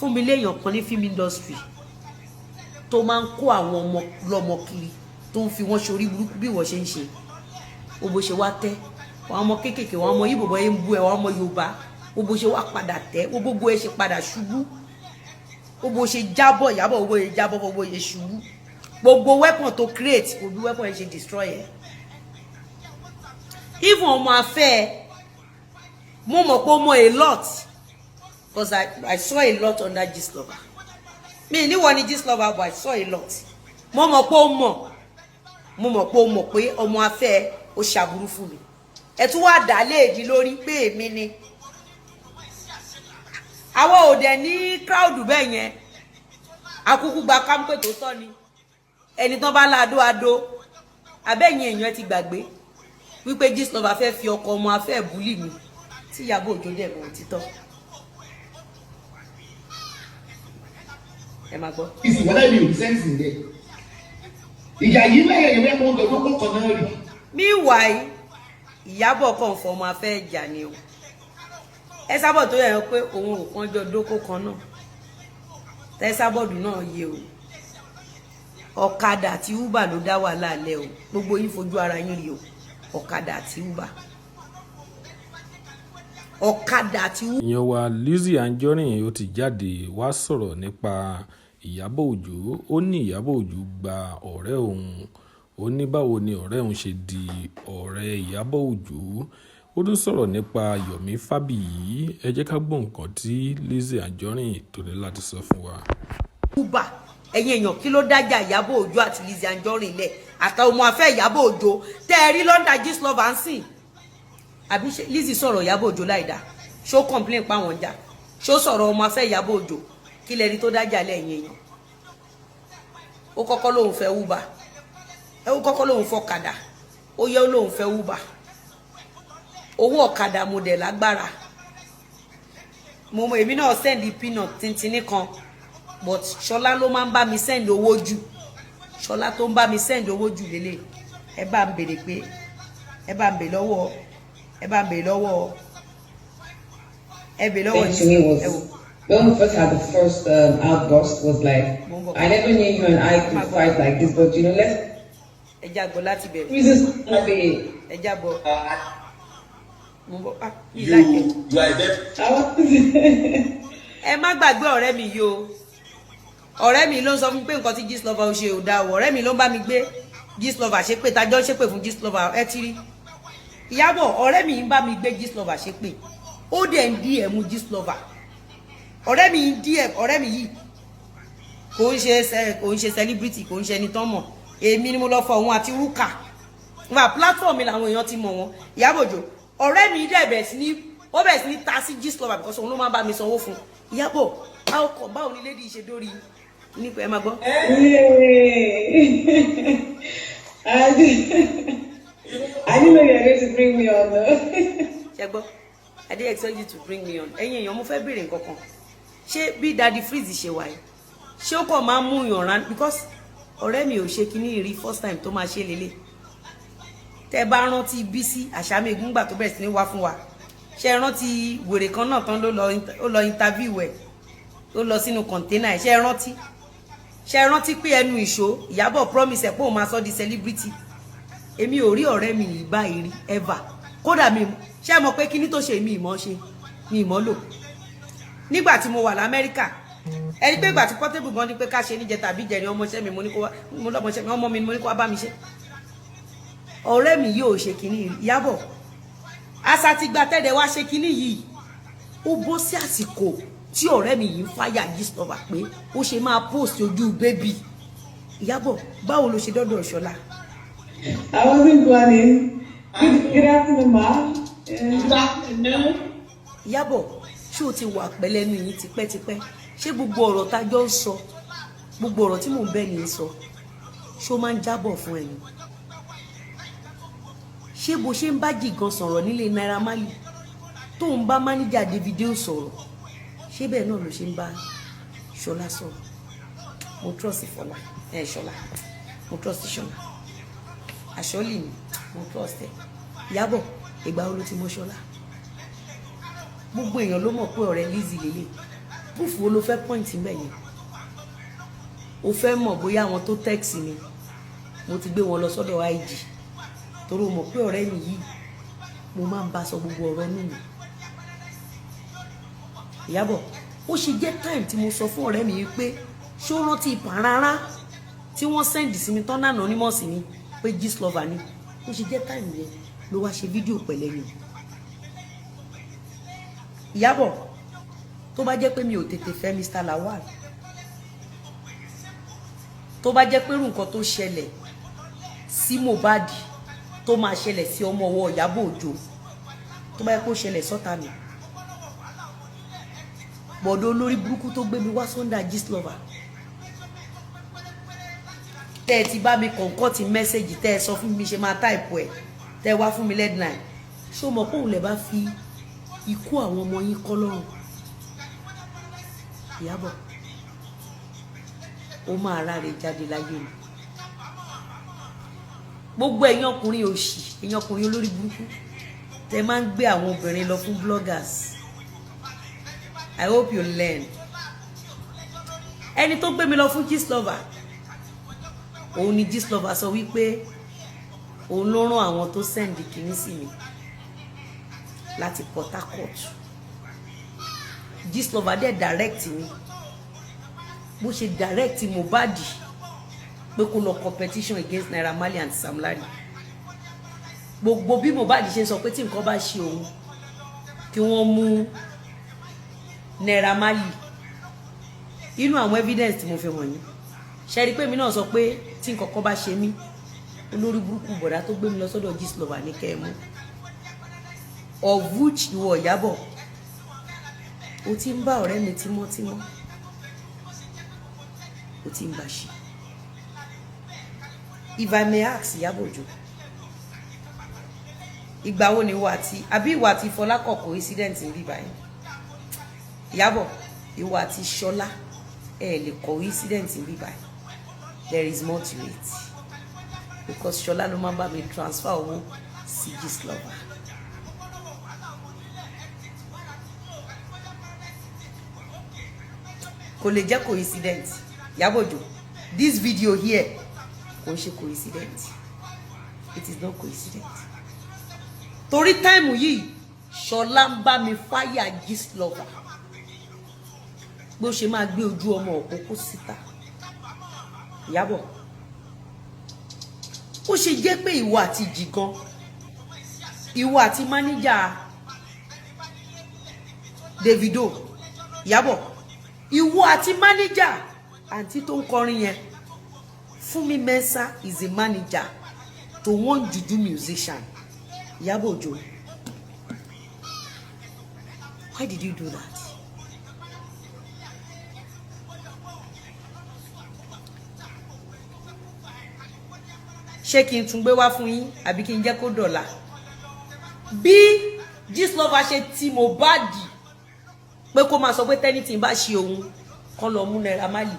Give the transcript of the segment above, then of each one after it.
Fún mi léèyàn kan ní film industry tó máa ń kó àwọn ọmọ lọ́mọ kiri, tó ń fi wọ́n ṣorí burúkú bí ìwọ ṣe ń ṣe. Ó bó ṣe wá tẹ́ àwọn ọmọ kéékèèké, àwọn ọmọ Yíbò bọ́ ń bú ẹ, àwọn ọmọ Yorùbá. Ó bó ṣe wá padà tẹ́, ó gbogbo ẹ ṣe padà ṣubú, ó bó ṣe jábọ̀. Ìyábọ̀, ó bó ṣe jábọ̀, ó bó ṣe ṣubú. Gbogbo weapon tó create, gbogbo weapon ẹ ṣe destroy ẹ. Even ọmọ afẹ́ ẹ, mo mọ̀ pé ó mọ a lot, because I saw a lot under Gistlover. Mi níwọ ni Gistlover, but I saw a lot. Mo mọ̀ pé ó mọ̀, mo mọ̀ pé ó mọ̀ pé ọmọ afẹ́ ẹ ó ṣàbúrú fún mi. Ẹ tún wá dà léèdí lórí pé èmi ni. Àwọn ò dẹ̀ ní crowd bẹ́ẹ̀ yẹn. Akúkú gba kámpẹ́ tó tọ́ ni ẹni tán bá láàdó adó abẹ́yìn. Èèyàn ti gbàgbé wípé Gistlover fẹ́ fi ọkọ ọmọ afẹ́ bully mi, tí Ìyábọ̀ Òjó dẹ̀ mọ̀ òtítọ́. Ẹ máa gbọ́. Ìsìn wọlé mi ò ní sense ń dẹ. Ìjà yìí lẹ́yìn ìwé ẹ̀kọ́ ọ̀dọ́ tó kọ́ náà rí. Meanwhile, Ìyábọ̀ kàn fọmọ afẹ́ jà ni o. Ẹ sábọ̀ tó yẹ pé òun ò kánjọ dókó kan náà tẹ́sábọ̀dù náà yé o. Ọ̀kadà àti Uber ló dá wàhálà lẹ̀ o. Gbogbo yín fojú ara yín rí o. Ọ̀kadà àti Uber, ọ̀kadà àti Uber. Ìyẹn wa Lizzy Anjorin, ó ti jáde wá sọ̀rọ̀ nípa Ìyábọ̀ Òjó. Ó ní Ìyábọ̀ Òjó gba ọ̀rẹ́ òun. Ó ní báwo ni ọ̀rẹ́ òun ṣe di ọ̀rẹ́ Ìyábọ̀ Òjó? Ó tún sọ̀rọ̀ nípa Yomi Fabiyi. Ẹ jẹ́ ká gbọ́ nǹkan tí Lizzy Anjorin tó ní láti sọ fún wa. Uber. Ẹ̀yin èèyàn, kí ló dájà Ìyábọ̀ Òjó àti Lizzy Anjorin lẹ̀, àtàwọn ọmọ afẹ́ Ìyábọ̀ Òjó tẹ́ ẹ rí London Gistlover ń sìn? Àbí Lizzy sọ̀rọ̀ Ìyábọ̀ Òjó láìda? Ṣó complain pa wọn jà? Ṣó sọ̀rọ̀ ọmọ afẹ́ Ìyábọ̀ Òjó? Kí lẹni tó dájà lẹ́yìn èèyàn? Ó kọ́kọ́ lóun fẹ́ Uber, ẹ ó kọ́kọ́ lóun fọ̀kadà, ó yẹ ó lóun fẹ́ Uber. Owó ọ̀kadà mo dẹ̀ lágbára. Mo mọ èmi náà send peanut tíntínní kan, but Ṣọlá ló máa ń bá mi send owó jù. Ṣọlá tó ń bá mi send owó jù lélẹ̀. Ẹ bá ń béèrè pé, ẹ bá ń béèrè lọ́wọ́, ẹ bá ń béèrè lọ́wọ́, ẹ béèrè lọ́wọ́. Thing to me was when we first had the first outburst was like, I never knew you and I could fight like this, but let's Ẹ jágbọ́ láti bẹ̀rẹ̀. reasons not be. Ẹ jábọ̀, mo bọ̀. Ah, mi You like ẹ. You are a dead. I was Ẹ má gbàgbé ọ̀rẹ́ mi yìí o. Ọ̀rẹ́ mi ló ń sọ fún mi pé nǹkan tí Gistlover ò ṣe ò dáa o. Ọ̀rẹ́ mi ló ń bá mi gbé Gistlover ṣépè, tájọ́ ṣépè fún Gistlover. Ẹ ti rí Ìyábọ̀, ọ̀rẹ́ mi ń bá mi gbé Gistlover ṣépè, ó dẹ̀ ń dí ẹ̀ mú Gistlover. Ọ̀rẹ́ mi ń dí ẹ̀. Ọ̀rẹ́ mi yìí kò ń ṣe celebrity, kò ń ṣe ẹni tán mọ̀. Èmi ni mo lọ fọ òun àti rúkà wà platform mi làwọn èèyàn ti mọ̀ wọ́n. Ìyábọ̀ Òjó, ọ̀rẹ́ mi dẹ̀ bẹ̀rẹ̀ sí ní, ó bẹ̀rẹ̀ sí ní ta sí Gistlover because òun ló máa ń bá mi sanwó fún. Ìyábọ̀, how come? Báwo ni lady ṣe dórí nípa? Ẹ máa gbọ́. Yay. I didn't know you were going to bring me on though. Ṣe gbọ́? I didn't expect you to bring me on. Ẹ̀yin èèyàn, mo fẹ́ béèrè nǹkan kan. Ṣé bí Daddy Freeze ṣe wà yìí, ṣé ó kàn máa ń mú yàn rán? Because ọ̀rẹ́ mi ò ṣe kinní rí, first time tó máa ṣe lélẹ̀. Tẹ́ bá rántí Bísí Àṣàmẹ́gùn gbà tó bẹ̀rẹ̀ sí ní wá fún wa, ṣe rántí wèrè kan náà tán ló lọ interview ẹ̀, ó lọ sínú container ẹ̀? Ṣe rántí? Ṣe rántí pé ẹnu ìṣó Ìyábọ̀ promise ẹ̀ pé òun máa sọ di celebrity? Èmi ò rí ọ̀rẹ́ mi yìí báyìí rí ever. Kódà mi ṣe mọ̀ pé kíní tó ṣe, mi ìmọ̀ ṣe, mi ìmọ̀ lò nígbà tí mo wà lamẹ́ríkà. Ẹni pé ìgbà tí Portable gan ni pé ká ṣe níjẹ tàbí jẹrin, ọmọọṣẹ́ mi mo ní kó wá, mo lọ́mọṣẹ́ mi, ọmọ mi mo ní kó wá bá mi ṣe. Ọ̀rẹ́ mi yóò ṣe kíní. Ìyábọ̀, àṣà ti gba tẹ́lẹ̀ wá ṣe kíní yìí, ó bọ́ sí àsìkò tí ọ̀rẹ́ mi yìí ń fáyà Gistlover pé ó ṣe máa post ojú baby. Ìyábọ̀, báwo ló ṣe dọ́dọ̀ Ṣọlá? I wasn't planning. Good afternoon, ma. Yeah. Good afternoon. Ìyábọ̀, ṣé o ti wà pẹ̀lẹ́nu yìí tipẹ́tipẹ́? Ṣé gbogbo ọ̀rọ̀ tá a jọ ń sọ, gbogbo ọ̀rọ̀ tí mò ń bẹ́ ní sọ, ṣé ó máa ń jábọ̀ fún ẹni? Ṣé bó ṣe ń bá Jìgan sọ̀rọ̀ nílé Naira Marley, tó ń bá máníjà Davido sọ̀rọ̀, ṣé bẹ́ẹ̀ náà ló ṣe ń bá Ṣọlá sọ̀rọ̀? Mo trust Fọlá ẹ, Ṣọlá, mo trust Ṣọlá àṣọlì mi, mo trust ẹ. Ìyábọ̀, ìgbà wo ló ti mọ Ṣọlá? Gbogbo èèyàn ló mọ̀ pé ọ̀rẹ́ Lizzy lélẹ̀. Proof wo ló fẹ́ point mbẹ̀ yẹn? O fẹ́ mọ̀ bóyá àwọn tó text mi, mo ti gbé wọn lọ sọ́dọ̀ IG, torí o mọ̀ pé ọ̀rẹ́ mi yìí, mo máa ń bá sọ gbogbo ọ̀rọ̀ nù mí. Ìyábọ̀, ó ṣe jẹ́ time tí mo sọ fún ọ̀rẹ́ mi yìí pé ṣó rántí pàrárá tí wọ́n send sí mi tán náà anonymous mi pé Gistlover ni? Ó ṣe jẹ́ time yẹn ló wá ṣe fídíò pẹ̀lẹ́ ni? Ìyábọ̀, tó bá jẹ́ pé mi ò tètè fẹ́ Mr. Lawal, tó bá jẹ́ pé irú nǹkan tó ṣẹlẹ̀ sí Mohbad tó máa ṣẹlẹ̀ sí ọmọ ọwọ́ Ìyábọ̀ Òjó, tó bá yẹ kó ṣẹlẹ̀ sọ́ta mi, bọ̀dọ̀ olórí burúkú tó gbé mi wá sọ́ndà Gistlover, tẹ́ ẹ ti bá mi concoct message, tẹ́ ẹ sọ fún mi ṣe máa type ẹ̀, tẹ́ ẹ wá fún mi deadline, ṣó mọ̀ pé òun lè bá fi ikú àwọn ọmọ yín kọ́ lọ́rùn? Ìyábọ̀, ó máa ráre jáde láyé mi. Gbogbo ẹ̀yin ọkùnrin òṣì, ẹ̀yin ọkùnrin olórí burúkú tẹ́ máa ń gbé àwọn obìnrin lọ fún bloggers, I hope you learn. Ẹni tó gbé mi lọ fún Gistlover, òun ni Gistlover sọ wípé òun ló rán àwọn tó send kìíní sí mi láti Port Harcourt. Gistlover dẹ̀ direct mi, bó ṣe direct Mohbad pé kó lọ competition against Naira Marley and Sam Larry. Gbogbo bí Mohbad ṣe sọ pé tí nǹkan bá ṣe òun, kí wọ́n mú Naira Marley, inú àwọn evidence tí mo fi wọ̀nyí, ṣe rí i pé mi náà sọ pé tí nǹkan kan bá ṣe mí, olórí burúkú bọ̀dá tó gbé mi lọ sọ́dọ̀ Gistlover ní kẹ́ ẹ mú, of which ìwọ Ìyábọ̀, o ti ń bá ọ̀rẹ́ mi tímọ́tímọ́, o ti ń bá ṣe. If I may ask, Ìyábọ̀ Òjó, ìgbà wo ni ìwọ àti, àbí ìwọ àti Fọlákọ̀ coincident ń bí báyìí? Ìyábọ̀, ìwọ àti Ṣọlá ẹ lè coincident ń bí báyìí. There is more to it, because Ṣọlá ló máa ń bá mi transfer owó sí Gistlover. Kò lè jẹ́ coincident. Ìyábọ̀ Òjó, this video here kò ń ṣe coincident. It is not coincident, torí time yìí, Ṣọlá ń bá mi fáyà Gistlover bó ṣe máa gbé ojú ọmọ òkókó síta. Ìyábọ̀, ó ṣe jẹ́ pé ìwọ àti Jìgan, ìwọ àti máníjà Davido, Ìyábọ̀, ìwọ àti máníjà àǹtí tó ń kọrin yẹn, Fúnmi Mensah is a manager to one juju musician. Ìyábọ̀ Òjó, why did you do that? Ṣé kí n tún gbé wá fún yín, àbí kí n jẹ́ kó dọ̀la? Bí Gistlover ṣe ti Mohbad pé kó máa sọ pé tẹ́nìtì bá ṣe òun, kán lọ mú Naira Marley,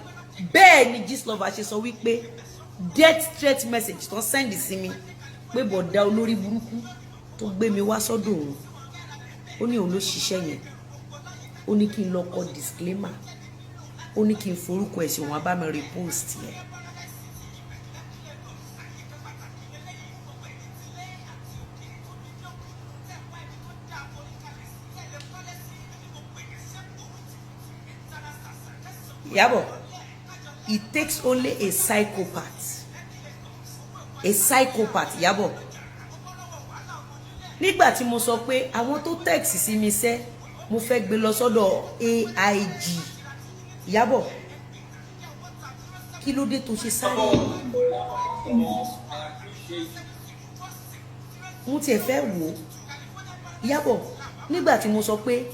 bẹ́ẹ̀ ni Gistlover ṣe sọ wípé death threat message tó send sí mi pé bọ̀dá olórí burúkú tó gbé mi wá sọ́dọ̀ òun, ó ní òun ló ṣiṣẹ́ yẹn, ó ní kí n lọ kọ disclaimer, ó ní kí n forúkọ ẹ̀sìn òun á bá mi repost yẹn. Ìyábọ̀, it takes only a psychopath, a psychopath. Ìyábọ̀, nígbà tí mo sọ pé àwọn tó text sí mi sẹ́, mo fẹ́ gbé lọ sọ́dọ̀ AIG, Ìyábọ̀, kí ló dé tó ṣe sáré? Mo tiẹ̀ fẹ́ wò ó. Ìyábọ̀, nígbà tí mo sọ pé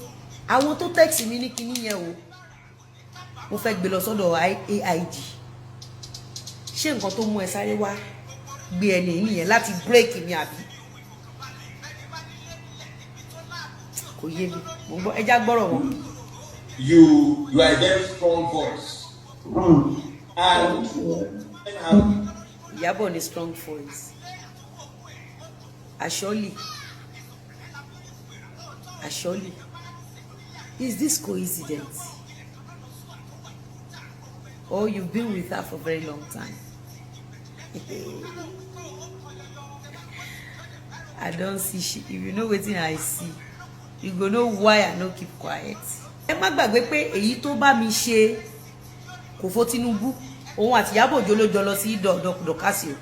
àwọn tó text mi ní kinní yẹn o, mo fẹ́ gbé lọ sọ́dọ̀ AIG, ṣé nǹkan tó mú ẹ sáré wá gbé ẹni nìyẹn láti break mi, àbí? Kò yé mi. Mo ń gbọ́, ẹja gbọ́rọ̀ wọn. You are a very strong voice. And have Ìyábọ̀ ní strong voice. Asọ́lì, asọ́lì, is this coincidence? Or you've been with her for a very long time. I don see she. If you know wetin I see, you go know why I no keep quiet. Ẹ má gbàgbé pé èyí tó bá mi ṣe kò fó Tinubu, òun àti Ìyábọ̀ Òjó ló jọ lọ sí dọ̀kásì o.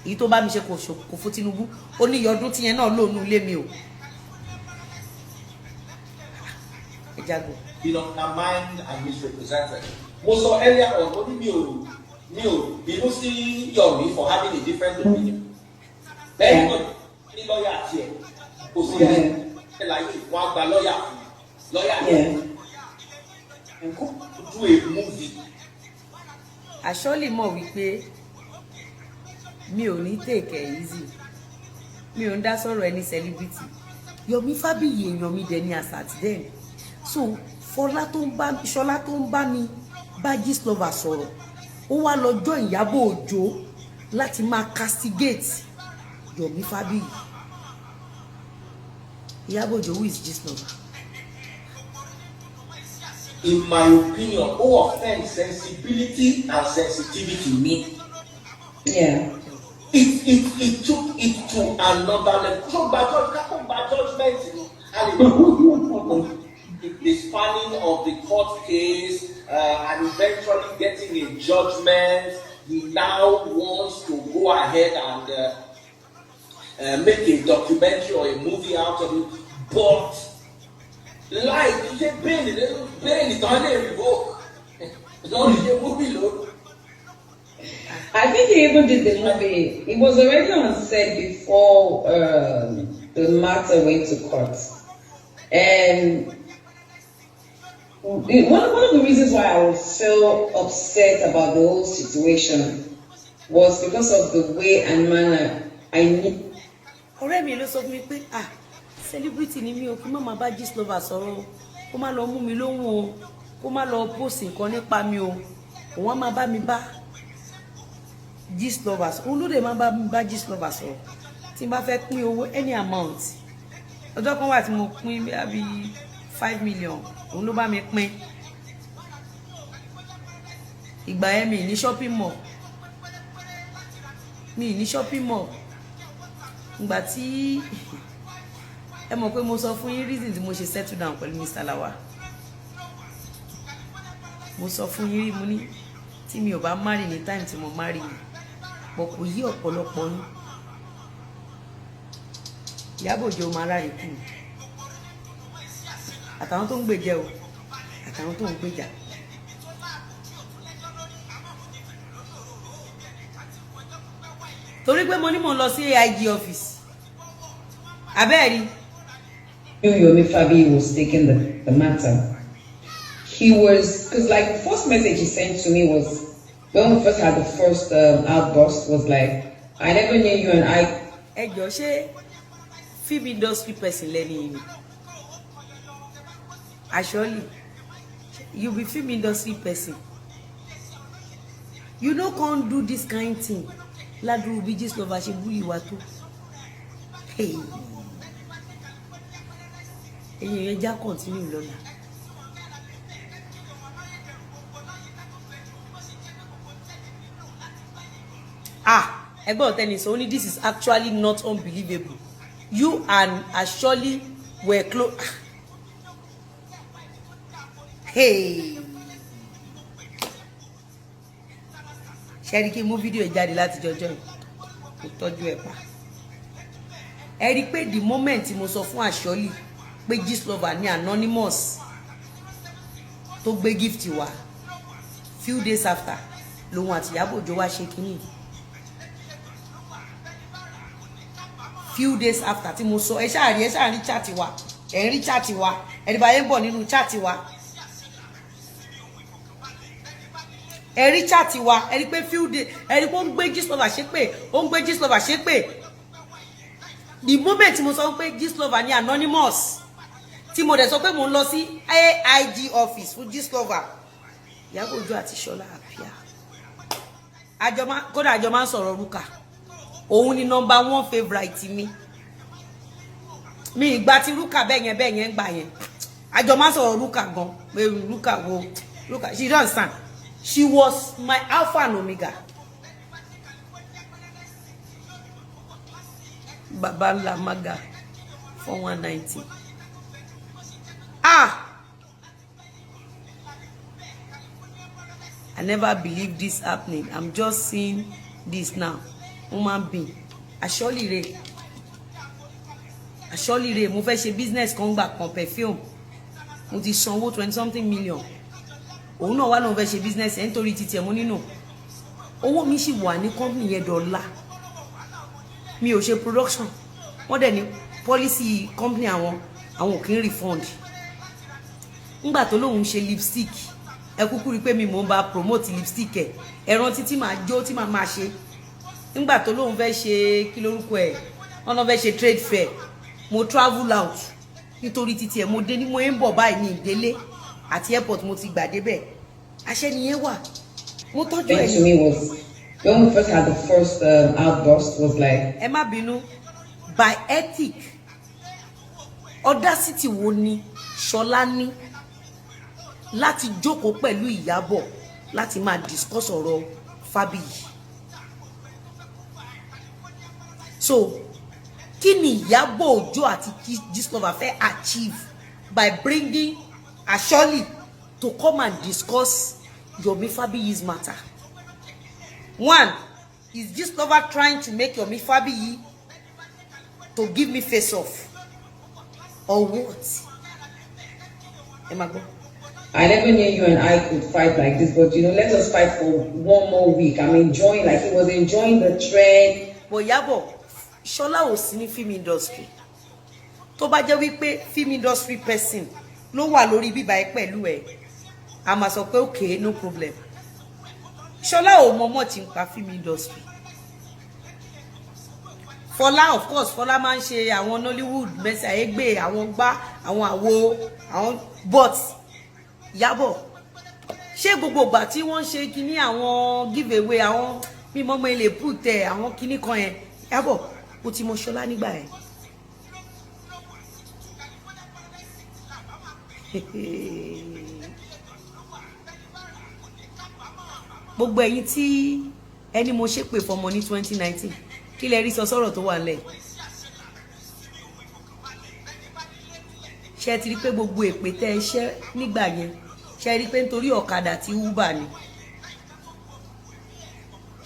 Èyí tó bá mi ṣe kò fó Tinubu, ó ní ìyọdún tíyẹn náà lónú ilé mi o. Ẹ jágò. Been undermined and misrepresented. Mo sọ earlier on, mo ní mi ò bínú sí Yomi for having a different opinion. Lẹ́yìn náà, ní lọ́ọ̀yà tiẹ̀, kò sí ní láyé, wọ́n á gba lọ́ọ̀yà fún lọ́ọ̀yà do a movie. Àṣọ́lì mọ̀ wípé mi ò ní take it easy, mi ò ń dá sọ̀rọ̀ ẹni celebrity. Yomi Fabiyi èèyàn mi dẹ̀ ní as at then. So Fọlá tó ń bá Ṣọlá tó ń bá mi bá Gistlover sọ̀rọ̀, ó wá lọ join Ìyábọ̀ Òjó láti máa castigate Yomi Fabiyi. Ìyábọ̀ Òjó, who is Gistlover? In my opinion, ó offend sensibility and sensitivity mi. It took it to another level. Tó gba judge, kákó gba judgement ni a lè the spanning of the court case and eventually getting a judgment. He now wants to go ahead and make a documentary or a movie out of it, but like ṣe bail tán lè revoke lórí ṣe movie lórí. I think he even did the movie. It was already on set before the matter went to court. And one of the reasons why I was so upset about the whole situation was because of the way and manner I knew Ọ̀rẹ́ mi ló sọ fún mi pé, ah, celebrity ni mí o, kí má máa bá Gistlover sọ̀rọ̀ o, kó má lọ mú mi lóhùn o, kó má lọ post nǹkan nípa mi o. Òun á máa bá mi bá Gistlover, òun ló dé máa bá mi bá Gistlover sọ̀rọ̀ tí n bá fẹ́ pín owó, any amount. Ọjọ́ kan wà tí mo pín bí 5 million, òun ló bá mi pín. Ìgbà yẹn mi ní shopping mall, mi ní shopping mall. Ìgbà tí ẹ mọ̀ pé mo sọ fún yín reason tí mo ṣe settle down pẹ̀lú Mr. Lawal, mo sọ fún yín rí, mo ní tí mi ò bá marry ní time tí mo marry yìí pọ̀, kò yí ọ̀pọ̀lọpọ̀ yín. Ìyábọ̀ Òjó máa ráre kù àtàwọn tó ń gbèjẹ o, àtàwọn tó ń gbèjà. Torí pé mo ní mò ń lọ sí AIG office abẹ́ẹ̀rí. Yomi Fabiyi was taking the matter. He was, because like the first message he sent to me was, when we first had the first outburst, was like, "I never knew you and I" Ẹ jọ, ṣé film industry person lẹ́ni yìí ni? Actually, you be film industry person, you no come do this kind thing ládùúgbò bí Gistlover ṣe bú ìwà tó. Ẹ̀yin yẹn já continue lọ́la. Ah, ẹgbẹ́ ọ̀tẹ́ni sọ, ó ní this is actually not unbelievable. You and Asholly were close. Hey, ṣe rí kí n mú fídíò ẹ̀ jáde láti jọjọ́ yìí, kò tọ́jú ẹ̀ pa. Ẹ rí i pé the moment mo sọ fún Asholly pé Gistlover ní anonymous tó gbé gift wá, few days after lòun àti Ìyábọ̀ Òjó wá ṣe kínní. Few days after tí mo sọ, ẹ ṣáà rí chat wa, ẹ ń rí chat wa, ẹni bá yẹn ń bọ̀ nínú chat wa, ẹ rí chat wa, ẹ rí pé few days, ẹ rí pé ó ń gbé Gistlover ṣépè, ó ń gbé Gistlover ṣépè. The moment mo sọ pé Gistlover ní anonymous, tí mo dẹ̀ sọ pé mo ń lọ sí AIG office fún Gistlover, Ìyábọ̀ Òjó àti Ṣọlá Àpíà kódà àjọ máa ń sọ̀rọ̀ rúkà. Òun ni number one favourite mi. Mi ìgbà tí rúkà bẹ́ẹ̀ yẹn bẹ́ẹ̀ yẹn ń gbà yẹn, àjọ máa ń sọ̀rọ̀ rúkà gan pé rúkà wo rúkà, she don stand. She was my alpha and omega. Baba ńlá maga 4190. Ah, I never believe this happening. I'm just seeing this now. Human being. Aṣọ́lìre, aṣọ́lìre, mo fẹ́ ṣe business kan gbà kan, perfume. Mo ti sanwó 20 something million. Òun náà wà lóun fẹ́ ṣe business ẹ̀ nítorí títí ẹ̀. Mo nínú owó mi sì wà ní company yẹn dọ̀la. Mi ò ṣe production. Wọ́n dẹ̀ ní policy company àwọn, àwọn ò kí ń refund. Ńgbà tó lóun ṣe lipstick, ẹ kúkú rí i pé mi mò ń bá promote lipstick ẹ. Ẹran títí màá jó tí màá máa ṣe. Ńgbà tó lóun fẹ́ ṣe, kí lórúkọ ẹ̀, wọ́n náà fẹ́ ṣe trade fair, mo travel out nítorí títí ẹ̀. Mo dé ní mo ń bọ̀ báyìí ní ìdélé àti airport mo ti gbà débẹ̀. Àṣẹ nìyẹn wà, mo tọ́jú ẹ̀. To me was when we first had the first outburst was like. Ẹ má bínú, by ethic, audacity wo ni Ṣọlá ní láti jókòó pẹ̀lú Ìyábọ̀ láti máa discuss ọ̀rọ̀ Fábíyì? So kí ni Ìyábọ̀ Òjó àti Gistlover fẹ́ achieve by bringing Asholi to come and discuss Yomi Fabiyi's matter? One, is Gistlover trying to make Yomi Fabiyi to give me face off or what? Ẹ máa gbọ́. I never knew you and I could fight like this, but let us fight for one more week. I'm enjoying, like he was enjoying the trend. But Ìyábọ̀, Ṣọlá ò sí ní film industry. Tó bá jẹ́ wípé film industry person ló wà lórí bíbá ẹ pẹ̀lú ẹ, a máa sọ pé okay, no problem. Ṣọlá ò mọ mọ̀ tí ń pa film industry. Fọlá, of course, Fọlá máa ń ṣe àwọn Nollywood, Mercy Aigbe, àwọn gbá, àwọn àwo, àwọn, but Ìyábọ̀, ṣé gbogbo ìgbà tí wọ́n ń ṣe kinní àwọn give away, àwọn mímọ́ mọ́ ilé put ẹ̀, àwọn kinní kan yẹn, Ìyábọ̀, ó ti mọ Ṣọlá nígbà yẹn? Gbogbo ẹ̀yin tí ẹni mo ṣépè fọmọ ní 2019, kí lẹ rí sọ sọ̀rọ̀ tó wà nílẹ̀? Ṣé ti rí pé gbogbo èpè tẹ́ ẹ ṣẹ́ nígbà yẹn, ṣe rí pé nítorí ọ̀kadà tí Uber ni?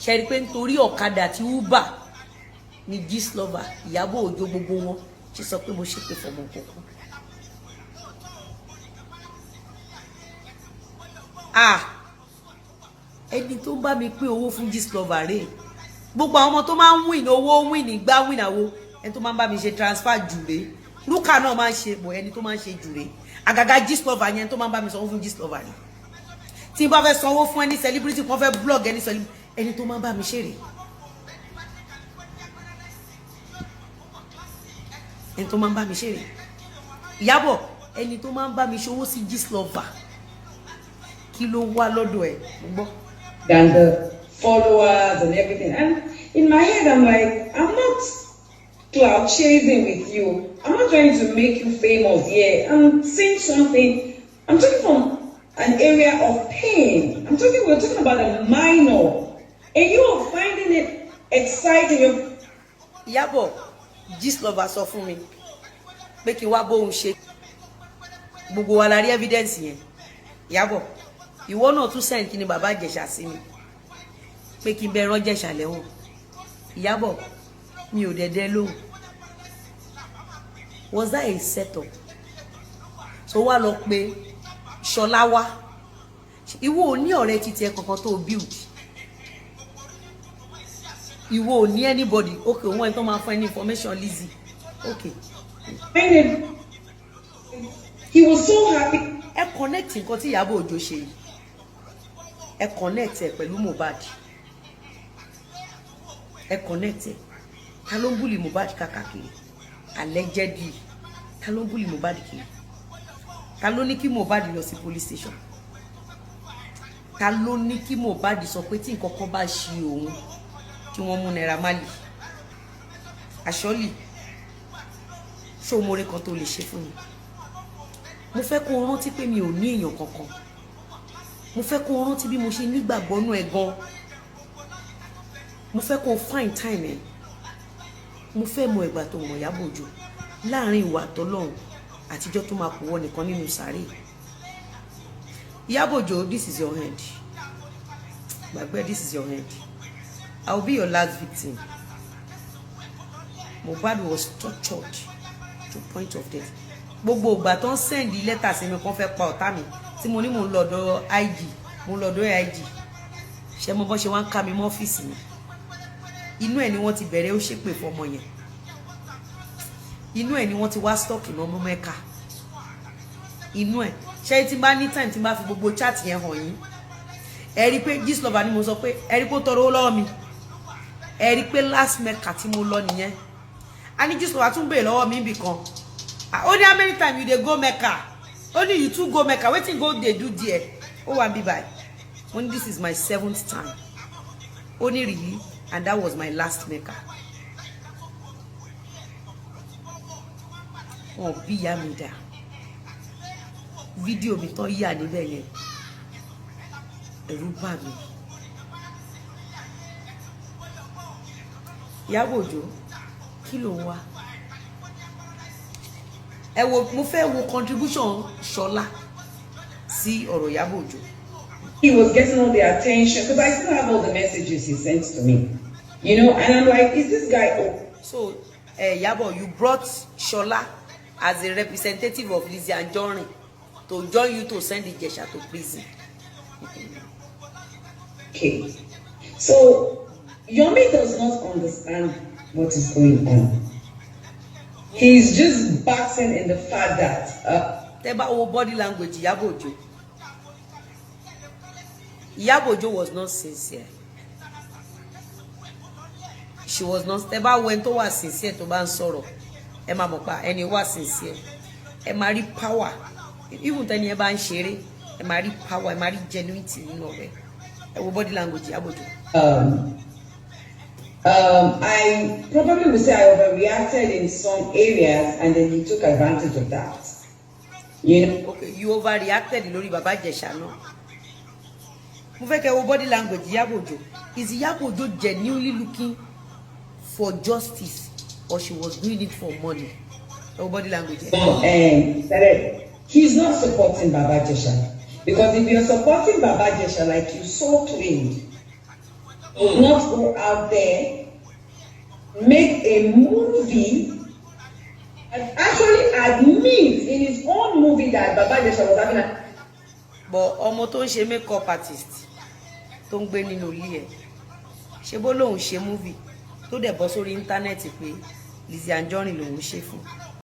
Ṣe rí pé nítorí ọ̀kadà tí Uber ni Gistlover, Ìyábọ̀ Òjó, gbogbo wọn ṣe sọ pé mo ṣépè fọmọ kókó? Ah, ẹni tó ń bá mi pín owó fún Gistlover rèé. Gbogbo àwọn ọmọ tó máa ń win owó, win gbá, win àwo, ẹni tó máa ń bá mi ṣe transfer jù rèé. Rúkà náà máa ń ṣe bọ̀, ẹni tó máa ń ṣe jù rèé. Àgàgà Gistlover yẹn, tó máa ń bá mi sanwó fún Gistlover rèé. Tí n bá fẹ́ sanwó fún ẹni celebrity kan, fẹ́ blog ẹni celebrity, ẹni tó máa ń bá mi ṣe rèé. Ẹni tó máa ń bá mi ṣe rèé. Ìyábọ̀, ẹni tó máa ń bá mi ṣòwò sí Gistlover, kí ló wá lọ́dọ̀ ẹ̀? Mo gbọ́. Than the followers and everything. And in my head, I'm like, I'm not clout chasing with you. I'm not trying to make you famous here. I'm saying something. I'm talking from an area of pain. We're talking about a minor. And you are finding it exciting. You're Ìyábọ̀, Gistlover sọ fún mi pé kí n wá bóun ṣe. Gbogbo wa la rí evidence yẹn. Ìyábọ̀, ìwọ náà tún send kí ni bàbá Ìjẹ̀ṣà sí mi pé kí n bẹ rán Ìjẹ̀ṣà lẹ́wọ̀n. Ìyábọ̀, mi ò dẹ̀dẹ̀ lóhùn. Was that a setup? So wá lọ pé Ṣọlá wá. Ìwọ ò ní ọ̀rẹ́ títí ẹ kankan tó build. Ìwọ ò ní anybody. Okay, òun ẹni tó máa fún ẹ ní information, Lizzy. Okay. Find it. He was so happy. Ẹ connect nǹkan tí Ìyábọ̀ Òjó ṣe yìí, ẹ connect ẹ pẹ̀lú Mohbad. Ẹ connect ẹ. Ta ló ń bully Mohbad káàkiri? Allegedly, ta ló ń bully Mohbad kiri? Ta ló ní kí Mohbad lọ sí police station? Ta ló ní kí Mohbad sọ pé tí nǹkan kan bá ṣe òun, kí wọ́n mú Naira Marley? Àṣọ́lì, ṣé o mọ̀ọ́rẹ́ kan tó lè ṣe fún mi? Mo fẹ́ kó o rántí pé mi ò ní èèyàn kankan. Mo fẹ́ kó o rántí bí mo ṣe nígbàgbọ́ nú ẹ gan. Mo fẹ́ kó o find time ẹ. Mo fẹ́ mọ ìgbà tó mọ̀ Ìyábọ̀ Òjó láàrin ìwà àtọ́lọ́run àtijọ́ tó máa pòwọ́ nìkan nínú sàárè. Ìyábọ̀ Òjó, this is your hand. Gbàgbé, this is your hand. I will be your last victim. Mohbad was tortured to point of death. Gbogbo ìgbà tó ń send lẹ́tà sí mi kan fẹ́ pa ọ̀tá mi, tí mo ní mò ń lọ ọ̀dọ̀ IG, mo ń lọ ọ̀dọ̀ AIG, ṣé mo bọ́ ṣe wá ń ká mi mọ́ ọ́fíìsì mi? Inú ẹ̀ ni wọ́n ti bẹ̀rẹ̀, ó ṣépè fọmọ yẹn. Inú ẹ̀ ni wọ́n ti wá stock mọ́ mọ́ mẹ́ka inú ẹ̀. Ṣé tí n bá ní time, tí n bá fi gbogbo chat yẹn hàn yín, ẹ rí i pé Gistlover ni mo sọ pé ẹ rí i pé ó tọrọ owó lọ́wọ́ mi. Ẹ rí i pé last Mecca tí mo lọ nìyẹn. A ní Gistlover tún béèrè lọ́wọ́ mi ibì kan. Ó ní, "How many times you dey go Mecca?" Ó ní, "You too go Mecca, wetin go dey do there?" Ó wà bí báyìí. Mo ní, "This is my seventh time." Ó ní, "Really?" And that was my last Mecca. Wọn bí ìyá mi dà. Fídíò mi tán yà níbẹ̀ yẹn, ẹ̀rù bà mí. Ìyábọ̀ Òjó, kí ló ń wá? Ẹ wo, mo fẹ́ wo contribution Ṣọlá sí ọ̀rọ̀ Ìyábọ̀ Òjó. He was getting all the attention because I still have all the messages he sent to me, and I'm like, "Is this guy okay?" So Ìyábọ̀, you brought Ṣọlá as a representative of Lizzy Anjorin to join you to send Ijesha to prison. Okay. So Yomi does not understand what is going on. He's just basking in the fact that Tẹ́ bá wo body language Ìyábọ̀ Òjó, Ìyábọ̀ Òjó was not sincere. She was not. Tẹ́ bá wo ẹni tó wà sincere, tó bá ń sọ̀rọ̀, ẹ máa mọ̀ pa ẹni wà sincere. Ẹ máa rí power. Even tẹ́ni ẹ bá ń ṣeré, ẹ máa rí power, ẹ máa rí genuinity nínú ọ̀rẹ́. Ẹ wo body language Ìyábọ̀ Òjó. I probably would say I overreacted in some areas, and then he took advantage of that. Okay, you overreacted lórí Bàbá Ìjẹ̀ṣà náà. Mo fẹ́ kẹ́ wo body language Ìyábọ̀ Òjó. Is Ìyábọ̀ Òjó genuinely looking for justice or she was doing it for money? Ẹ wo body language ẹ. And started, he's not supporting Baba Ijesha, because if you're supporting Baba Ijesha like you so claimed, not go out there, make a movie and actually admit in his own movie that Baba Ijesha was having a But ọmọ tó ń ṣe makeup artist tó ń gbé nínú ilé ẹ̀, ṣe bó lóun ṣe movie tó dẹ̀ bọ́ sórí íńtánẹ́ẹ̀tì pé Lizzy Anjorin lòun ṣe fún.